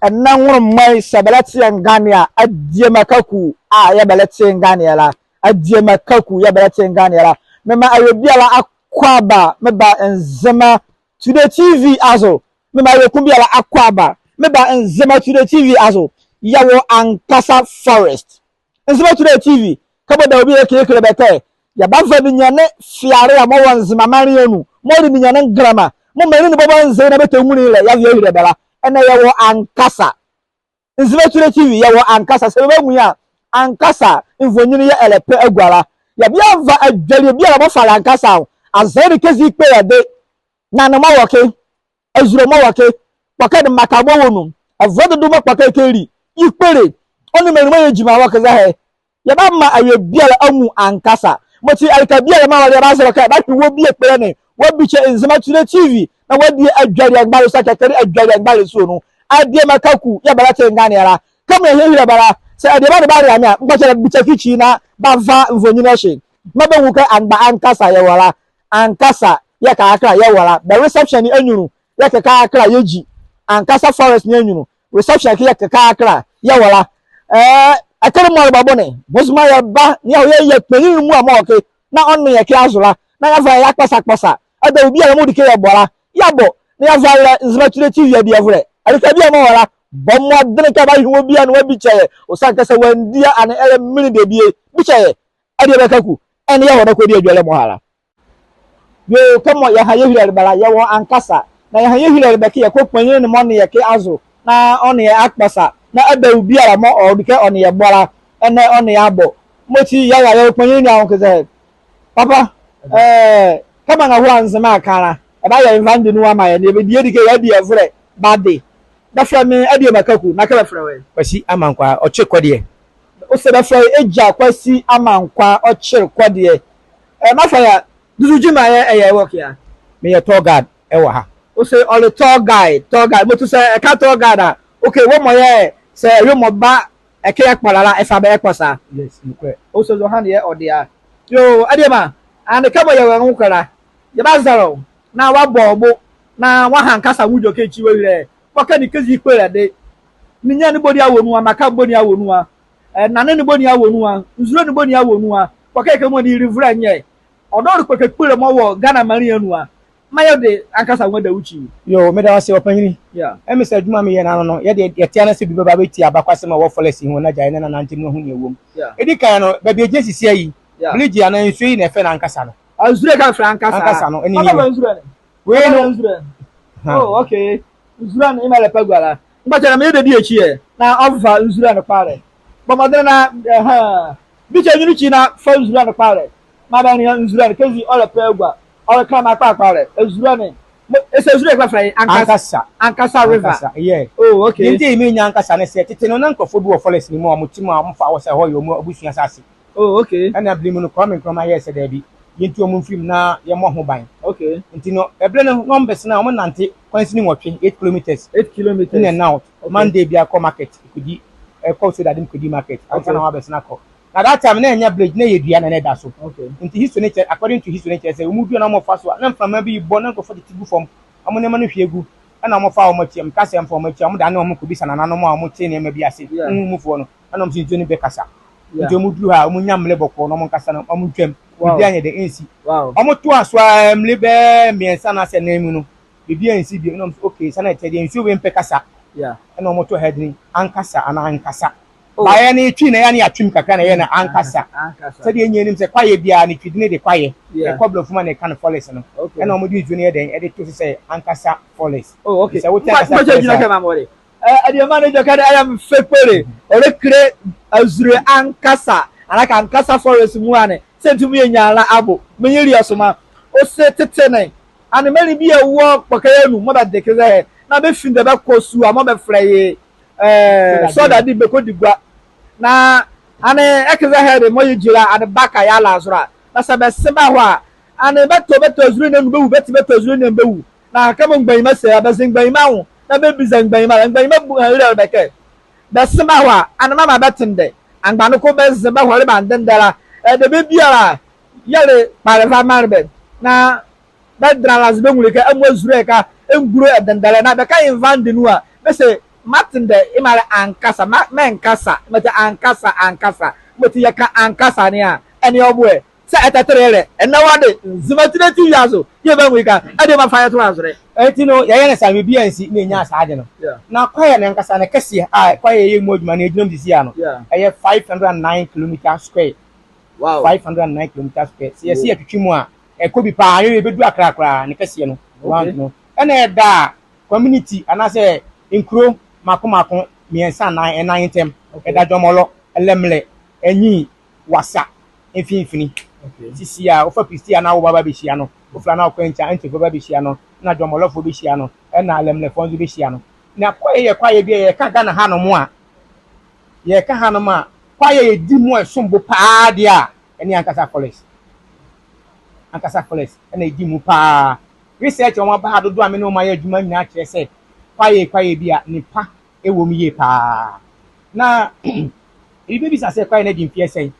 Ɛnna ŋoromai sɛ bɛlɛ teɛ nganea adiema kaku a yɛ bɛlɛ teɛ nganea la adiema kaku yɛ bɛlɛ teɛ nganea la mema ayɛ biara akɔ aba meba Nzema Today TV aso mema ayɛ kun biara akɔ aba meba Nzema Today TV aso yɛwɔ Ankasa Forest. Nzema Today TV kabo da obi ekekere bɛkɛ yɛba ne nyane fiare a mɔwɔ Nzema marianu mɔre ne nyane ngrama mo mani ne bɔbɔ nze na bɛtɛ nwuni lɛ yɛavia hwirɛ bɛla. Ɛnɛ yɛwɔ Ankasa Nzema Today TV, yɛwɔ Ankasa sɛ bɛbɛ a Ankasa mfonyini yɛ ɛlɛpɛ aguara yɛbi ava adwale bi a wɔbɔfa Ankasa o azɛn ne kezi kpe yɛde na ne mɔwɔ ke ezuro mɔwɔ ke kpɔkɛ de maka mɔwɔ num ɛvɔ dodo mɔ kpɔkɛ keri ikpere ɔne mɛni mɔ yɛ gyima wɔ keza hɛ yɛba ma awie biara amu Ankasa mɔti alika biara ma wɔde yɛba sɔrɔ kɛ bɛtwe wɔ bi ekpere ne wɔbi kyɛ Nzema Today TV na wɔadi adwale agbale sa kɛkɛre adwale agbale so no adeɛ ma kaku yɛ bala te ngane ara kama yɛ hwɛ bara sɛ ɛdeɛ ba de ba de ame a nkɔkyɛ bikyɛ fikyi na ba va mfonyini ɔhye ma bɛhu kɛ angba Ankasa yɛ wɔla Ankasa yɛ kakra yɛ wɔla bɛ reception ni enyunu yɛ kakra yɛ gyi Ankasa Forest ni enyunu reception ki yɛ kakra yɛ wɔla ɛkɛrɛ mu alibabɔ ne bosoma yɛ ba ni yɛ yɛ kpanyin mu a mɔ ɔke na ɔne yɛ ke azola na yɛfa yɛ akpɔsakpɔsa ɛdɛ obi a wɔn de ke yɛ bɔla yabɔ na yɛfa lɛ Nzema Today TV yɛ deɛ frɛ ɛdika bi a mɔ wɔla bɔ mmɔden ka ba yiwo bi a na wabi kyɛ yɛ osan kasa wandia ane ɛyɛ mmiri de bie bi kyɛ yɛ ɛdeɛ bɛka ku ɛne yɛ hɔ na kɔdi adwale mɔ hala yoo kɔmɔ yɛ ha yɛ hwirɛ bala yɛwɔ Ankasa na yɛ ha yɛ hwirɛ bɛke yɛ kɔ kpanyin ne mɔ ne yɛ ke azo na ɔne yɛ akpasa na ɛbɛ obi a mɔ ɔde kɛ ɔne yɛ bɔla ɛnɛ ɔne yɛ abɔ mɔti yɛ yɛ yɛ kpanyin ne ahɔ kɛsɛ papa kama na hɔ Nzema akara ɛba yɛ nfa ndi no ama yɛ ne ebi die di ke yɛ di ɛfrɛ bade bɛfrɛ me ɛdi makaku na kɛ bɛfrɛ wɛ. Kwasi Amankwa ɔkye kɔdeɛ. Ose bɛfrɛ egya Kwasi Amankwa ɔkyere kɔdeɛ. Mafa ya dudu gyima yɛ ɛyɛ ɛwɔ kia. Meyɛ tour guide ɛwɔ ha. Ose ɔle tour guide motu sɛ ɛka tour guide a, okay, wɔn mɔ yɛ sɛ ɛyɛ mɔ ba ɛkɛ yɛ kpɔlala ɛfa bɛ ɛkpɔ saa. Yes, nukurɛ. Ose so han yɛ ɔde yo ɛdeɛ ma ane kama yɛ wɛn kora yɛba zɔrɔ na wabɔ ɔbo na waha nkasa wudwo kekyi wɔ kpɔkɛ ne kezi kpere de ne nya ne boni awɔ nu a maka boni awɔ nu a nane ne boni awɔ nu a nzuro ne boni awɔ nu a kpɔkɛ kɛ mo ne irivura nyɛ ɔdɔ kpɛkɛ kpere mo wɔ Ghana mari nu a mayɛ de Ankasa wɔn da wukyi. Yo, meda wase ɔpanyini. Ɛmi sɛ adwuma mi yɛ n'ano no yɛde yɛte ana sɛ bi bɛba bɛti abakwasɛm a ɛwɔ forest ho na gyae na nanante mu ahu nea ɛwɔ mu. Ɛdi kan no, baabi egyina sisi ayi bridge anaa nsuo yi na ɛfɛ na Ankasa no. Nzuro ka fɛ Ankasa. Ankasa no ɛne ni nzuro ne. Wei no. Nzuro. Oh, okay, nzuro ne ima lɛ pɛ guala nkpakyɛ na meyɛ de di akyi yɛ na ɔfa nzuro ne kpaarɛ bɔmɔden na ɛhɛn bi kyɛ nwini kyi na fa nzuro ne kpaarɛ ma bɛ ne nzuro ne kezi ɔlɛ pɛ gua ɔlɛ kra ma kpa kpaarɛ nzuro ne ese nzuro yɛ fɛ Ankasa. Ankasa River. Ankasa, yeah. Oh, okay. Deɛ nti mi nya Ankasa ne sɛ tete no na nkurɔfoɔ bi wɔ forest ni mu a wɔn ti mu a wɔn fa wɔ sɛ hɔ yɛ wɔn abusua asase. Ɛna abiri mu no Kwame Nkrumah yɛ sɛ daabi, yɛntu wɔn mfiri mu na yɛmmɔ ho ban. Nti no ɛbere no na wɔn bɛsena wɔn nante kwansini 8, 8 kilometres. 8 kilometres. In and out. Monday bi akɔ market kodi ɛkɔ so dade kodi market ansa na wɔn abɛsena kɔ. Na that time na ɛnyɛ bridge, na ɛyɛ dua na ɛda so. Nti history ne kyerɛ, according to history ne kyerɛ sɛ wɔn dua na wɔn fa so a na mframa bi bɔ na nkurɔfoɔ tete gu fam, wɔn nneɛma no hwie gu ɛna wɔn fa wɔn akyi mka sɛ mfa wɔn akyi a wɔn da ne wɔn kɔ bisa nananom a wɔn te nneɛma bi ase mufoɔ no ɛna wɔn sɛ nsuo no bɛ kasa. Nti wɔn duru ha a wɔn nya mmele bɔkɔɔ na wɔn nkasa no wɔn ntwam biribi anyɛ de nsi. Wɔn to aso a mmele bɛɛ mmiɛnsa na asɛ nan mu no biribi ansi bio ɛna wɔn sɛ okay, sanni ɛkyɛ deɛ nsuo wei mpɛ kasa. Ɛna wɔn to heading Ankasa anaa Ankasa. Baayɛ ne twi na yɛ ne atwim kakra na yɛ na Ankasa. Sɛdeɛ nyɛ nim sɛ kwaeɛ biara ne twi de ne de kwaeɛ ɛkɔ borɔfo mu a na ɛka no forest no ɛna wɔn de nsuo no yɛ dɛn ɛde to so sɛ Ankasa Forest. Oh, okay. Sɛ wote Ankasa Forest a kɛ ma mɔre ɛdeɛ ma ne jɔ kɛ ɛyɛ mfe kpere ɔrekere azure Ankasa anaka Ankasa Forest mu ane sɛ ntumi yɛ nyaala abo menyiri ɔsoma ose tete ne ane mɛni bi ɛwɔ kpɔkɛyɛ nu mɔbɛ de kesɛ na bɛ fi dɛ bɛ kɔ su a mɔbɛ frɛ ye sɔda di bɛ kɔ di gua na ane ɛkesɛ hɛ de mɔyɛ gyira ane baka yɛ ala azora na sɛ bɛ se ba hɔ a ane bɛtɔ bɛtɔ azure ne nu bɛwu bɛti bɛtɔ azure ne bɛwu na kama ngbanyima sɛ bɛse ngbanyima ho na bɛbisa ngbanyima la ngbanyima bu hɛn werɛ bɛkɛ bɛse ba hɔ a ane mama bɛten dɛ angbanoko bɛze bɛhɔre ba ndendɛra ɛdɛ bɛbiara yɛre kparefa mare bɛ na bɛdra la ze bɛŋule kɛ ɛmu azure ka nguro ɛdendɛrɛ na bɛka yɛn van de nu a bɛsɛ. Martin dɛ imara ankasa ma mɛnkasa mɛtɛ ankasa ankasa mɛti yɛka ankasa ne a ɛne ɔboɛ sɛ ɛtɛtere rɛ ɛnɛ wade nzema tire ti wia so yɛ bɛ nwi ka ɛde ma fa yɛ to asore. Enti no yɛyɛ no saa biribi ansi na yɛnyaa saa ade no. Na kwaeɛ no ankasa no kɛseɛ a kwaeɛ yɛyɛ mu adwuma no yɛgyina mu sisi a no ɛyɛ 509 kilometer square. Wow. 509 kilometer square. Sɛ yɛsi yɛtwetwe mu a ɛkɔ bi paa yɛ yɛbɛdu Accra koraa ne kɛseɛ no. Okay. No. Ɛna ɛda a community anaasɛ nkuro mako mako mmiɛnsa nan ɛnan ntam. Ɛda Dwɔmɔlɔ, Ɛlɛmlɛ, Ɛnyi, Wasa mfimfini. Okay. Sisi a wofa Pistia na woba ba bɛhyia no, wofra na wokɔ nkyɛn Antioch ba bɛhyia no, na Dwɔmɔlɔfoɔ bɛhyia no, ɛna Ɛlɛmlɛfoɔ nso bɛhyia no. Na kwaeɛ yɛ kwaeɛ bi a yɛka Ghana hanom a, yɛka hanom a, kwaeɛ yɛdi mu a ɛsom bo paa deɛ a, ɛne ankasa forest. Ankasa forest ɛna ɛdi mu paa. Research a wɔn aba ha dodoɔ a me ne wɔn ayɛ adwuma nyinaa kyerɛ sɛ kwaeɛ kwaeɛ bi a nipa ɛwɔ mu yie paa. Na ebi bɛbisa sɛ kwaeɛ no adi mfeɛ sɛn.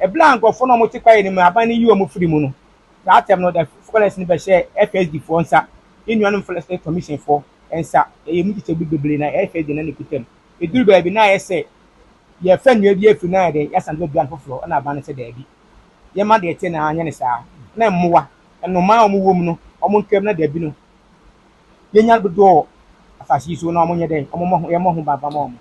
Ɛberɛ a nkurɔfoɔ no a wɔte kwaeɛ no mu aban no yi wɔn firi mu no, saa atɛm no the forest no bɛhyɛ FSD foɔ nsa, yɛn nuanom Forest Commission foɔ nsa. Ɛyɛ mu kyekyɛ bi bebree na FSD na ne kuta mu. Ɛduru baabi na ayɛ sɛ yɛfa nnua bi afiri na ayɛ dɛn yɛasan de bɛdua no foforɔ ɛna aban no sɛ daabi. Yɛma deɛ ɛte na anyɛ ne saa. Na mmoa, nnomaa a wɔwɔ mu no, wɔn nkam na daabi no yɛnya dodoɔ wɔ asase yi so na wɔn nyɛ dɛn wɔn mmɔ ho yɛmmɔ ho ban ma wɔn.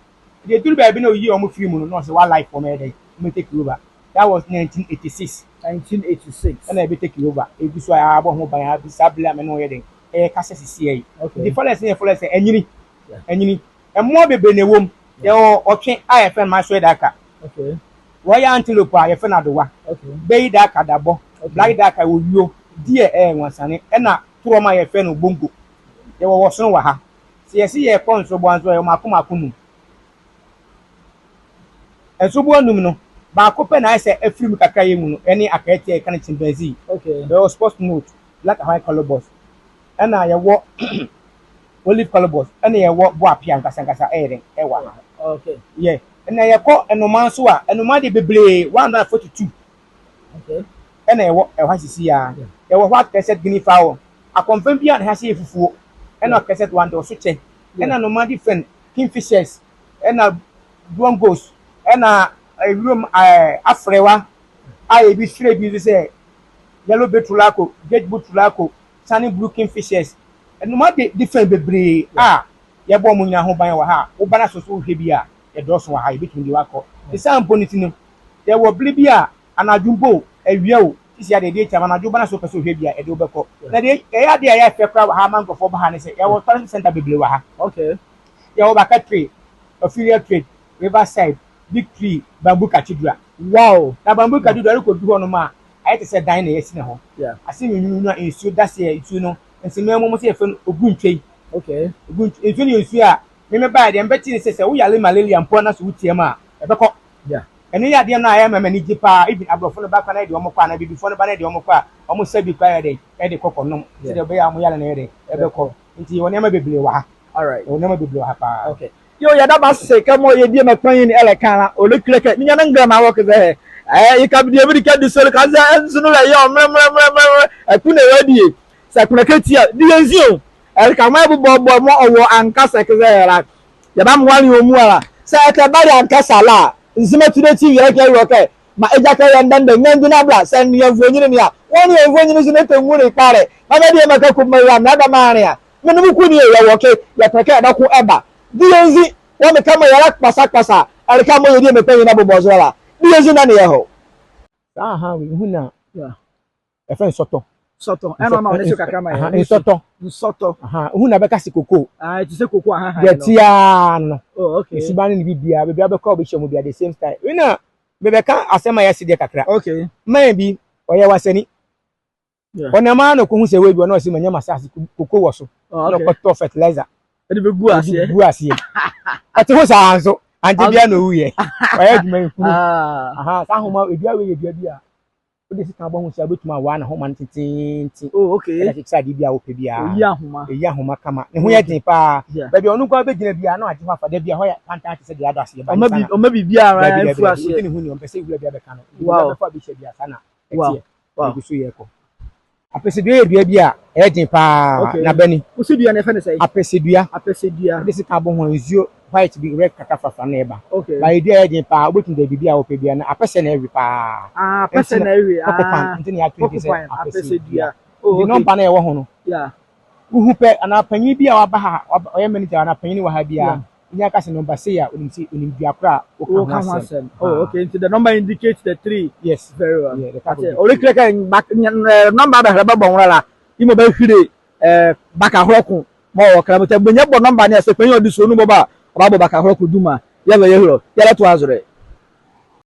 Deɛ ɛduru baabi na oyi wɔn firi mu no na ɔsɛ wildlife wɔn yɛ dɛn wɔn take over. That was 1986. 1986. Ɛna ebi take over. Egu so a abɔ ho ban a saa bere a me ne wɔyɛ dɛn ɛyɛ kasa sisi yi. Okay. The forest ne yɛ forest ɛnyini ɛnyini mmoa bebree na ɛwɔ mu. Yɛwɔ ɔtwe a yɛfrɛ no masoɛ daka. Okay. Wɔyɛ antelope a yɛfrɛ no adowa. Okay. Bɛyi daka dabɔ. Black daka wɔ wuo. Deer ɛyɛ nwansane. Ɛna torɔm a yɛfrɛ no bongo. Yɛwɔ wɔsono wɔ ha. Sɛ yɛsi yɛkɔ nsorobɔ nso ɛyɛ mako mako num. Nsorobɔ num no baako pɛ na ayɛ sɛ afiri mu kakra yɛ mu no ɛne akɛɛte a yɛka no chimpanzee. Okay. Yɛwɔ spot note black and white colobus. Ɛna yɛwɔ olive colobus ɛna yɛwɔ boapia nkasa nkasa ɛyɛ dɛ ɛwɔ ha. Okay. Yɛ ɛna yɛkɔ nnomaa nso a nnomaa de bebree 142 Okay. ɛna ɛwɔ ɛwɔ ha sisi ya. Yɛwɔ white crested guinea fowl. Akɔnfɛn bi a ne ha se yɛ fufuo. Ɛna crested one de ɔso kyɛ. Ɛna nnomaa different kingfishers ɛna drongos ɛna ewuram ɛɛ afrɛwa a ebi fira bi nso sɛ yellow bill turaco, great blue turaco, sunny blue kingfishers. Nnomaa de different bebree a yɛbɔ wɔn nyinaa ho ban wɔ ha. Woba na so so wohwɛ bi a yɛdɔɔso wɔ ha yɛbɛtumi de wakɔ. Esan mpo ne ti no yɛwɔ bere bi a anadwo mpo awia o sisi adeɛ deɛ kyɛm anadwo ba na so pɛ sɛ wohwɛ bi a yɛde wobɛkɔ. Na deɛ ɛyɛ adeɛ a ɛyɛ fɛ koraa wɔ ha ama nkurɔfoɔ ba ha ne sɛ yɛwɔ tourism center bebree wɔ ha. Okay. Yɛwɔ Baka Tree, Ophelia Trade, Riverside, Big Tree, Bamboo Cathedral. Wow. Na Bamboo Cathedral rekɔdu hɔ nom a ayɛ te sɛ dan na yɛasi ne hɔ. Yeah. Ase nwunwunu a nsuo da seɛ nsuo no nsɛmma mu sɛ yɛfrɛ no ogu ntwei. Okay. Ogu ntwei nsuo no yɛ nsuo a meme baa deɛ mbɛte ne sɛ sɛ woyare malaria mpo na so wotia mu a ɛbɛkɔ. Yeah. Ɛno yɛ adeɛ no a ɛyɛ ma m'ani gye paa even aborɔfo no ba kora na yɛde wɔn kɔ anaa bibifoɔ no ba na yɛde wɔn kɔ a wɔn nsa bi kora yɛ dɛ ɛde kɔkɔ nom sɛdeɛ ɛbɛyɛ a wɔn yare no yɛ dɛ ɛbɛkɔ nti yɛwɔ nneɛma bebree wɔ ha. All right. Yɛwɔ nneɛma bebree wɔ ha paa. Okay. Yo yɛda ba se kɛ mo yɛ die mɛ kpan yi ni ɛlɛ kan la olu kile kɛ ni nya ne ngrɛ ma wɔ kizɛ hɛ ɛɛ yi ka bi die bi di kɛ di soli ka zɛ ɛnsunu lɛ yɛ ɔmrɛ mrɛ mrɛ mrɛ mrɛ ɛku ne wɛ die sɛ kuna kɛ tia di yɛ nzi o ɛlɛ ka mo ɛbu bɔ bɔ mo ɔwɔ ankasa kizɛ hɛ la yɛ ba mo wali omu ala sɛ ɛkɛ ba yɛ ankasa la nzima tu de ti yɛrɛ kɛ yɔ kɛ ma egya kɛ yɛ ndɛndɛ nya ndi na bla sɛ ni yɛ mfonyini ni a wɔn ni yɛ mfonyini so ne te ngu ne kpare na bɛ die mɛ kɛ kum mɛ ya mɛ da maa ne a mene mu ku ni yɛ wɔ ke yɛ pɛ kɛ ɛbɛko ɛba di yɛn nzi wɔn mi ka mo yɛrɛ kpasakpasa ɛreka mo yɛ di mepɛ nyina bobɔ so la di yɛn nzi na ne yɛ hɔ. Saa ha wei hu na ɛfɛ nsɔtɔ. Sɔtɔ ɛna ɔma ɔne so kakra ma yɛ. Nsɔtɔ. Nsɔtɔ. Hu na bɛka se koko. Ah, ti sɛ koko ahahan no. Deɛ tia no. Oh, okay. Nsuban ne bibia baabi abɛkɔ a wobɛhyia mu bia the same style. Wei na bɛbɛka asɛm a yɛasi deɛ kakra. Okay. Man bi ɔyɛ wasani. Ɔnam ara na ɔkɔhu sɛ wei bi ɔno ɔsɛ manya m'asase koko wɔ so. Oh, Na okay. ɔkɔtɔ fertilizer. Ɛde bɛgu aseɛ. Gu aseɛ. Ɔte ho saa nso. Ante bia na owuiɛ. Ɔyɛ adwuma yi hunu. Ah. Aha, saa ahoma edua wei yɛ dua bi a wode sika bɔ ho hyia wobɛtumi awaa ne homa no teteete. Oh, okay. Ɛde akyekyere adeɛ bi a wopɛ biara. Oyi ahoma. Eyi ahoma kama. Ne ho yɛ den paa. Yeah. Baabi a ɔno nkoa bɛgyina biara na wagye hɔ afa da bi a hɔ yɛ pantan te sɛ deɛ adɔ aseɛ ba. Ɔma bi ɔma biribiara Dabi dabi mfu dabi. aseɛ. Wote ne ho ni ɔmpɛ sɛ wura bi abɛka no. Wow. Wura bɛfa bi hyɛ bi a saa na Wow. ɛteɛ. Wow. Egu so yɛ kɔ. Apɛsɛdua yɛ dua bi a ɛyɛ den paa Okay. na bɛni. Wosi dua no yɛfɛ ne sɛ? Apɛsɛdua. Apɛsɛdua. Wode sika bɔ ho a nsuo. white bi, red kakra frafra na ɛba. Okay. Ba edua yɛ den paa, wobɛtumi de biribi a wopɛ bia na apɛsɛ na ɛwe paa. Ah, apɛsɛ na ɛwe. Porcupine Ah, nti na yɛato nti sɛ porcupine apɛsɛ dua. Oh, Nti okay. number na ɛwɔ ho no, wohu pɛ anaa panyin bi a waba ha, ɔyɛ manager anaa panyin wɔ ha bi a, nya ka sɛ number sei a, onim sɛ onim dua koro a Wo woka ka ho ho asɛm. asɛm. Oh, okay. Nti the number indicates the tree. Yes. Very well. Yeah, the type of Ate, the ori tree. kire kɛ bak number bɛ hɛrɛ bɛ bɔ nwura la. Imo bɛ hwire baka ahorɔ ko ma ɔwɔ kra mutɛ gbenye bɔ number ne ɛsɛ panyin ɔdi so onu bɔ ba ɔba bɔ baka ahorɔ ko duma yɛ bɛ yɛ hwirɔ yɛlɛ to azɔrɛ.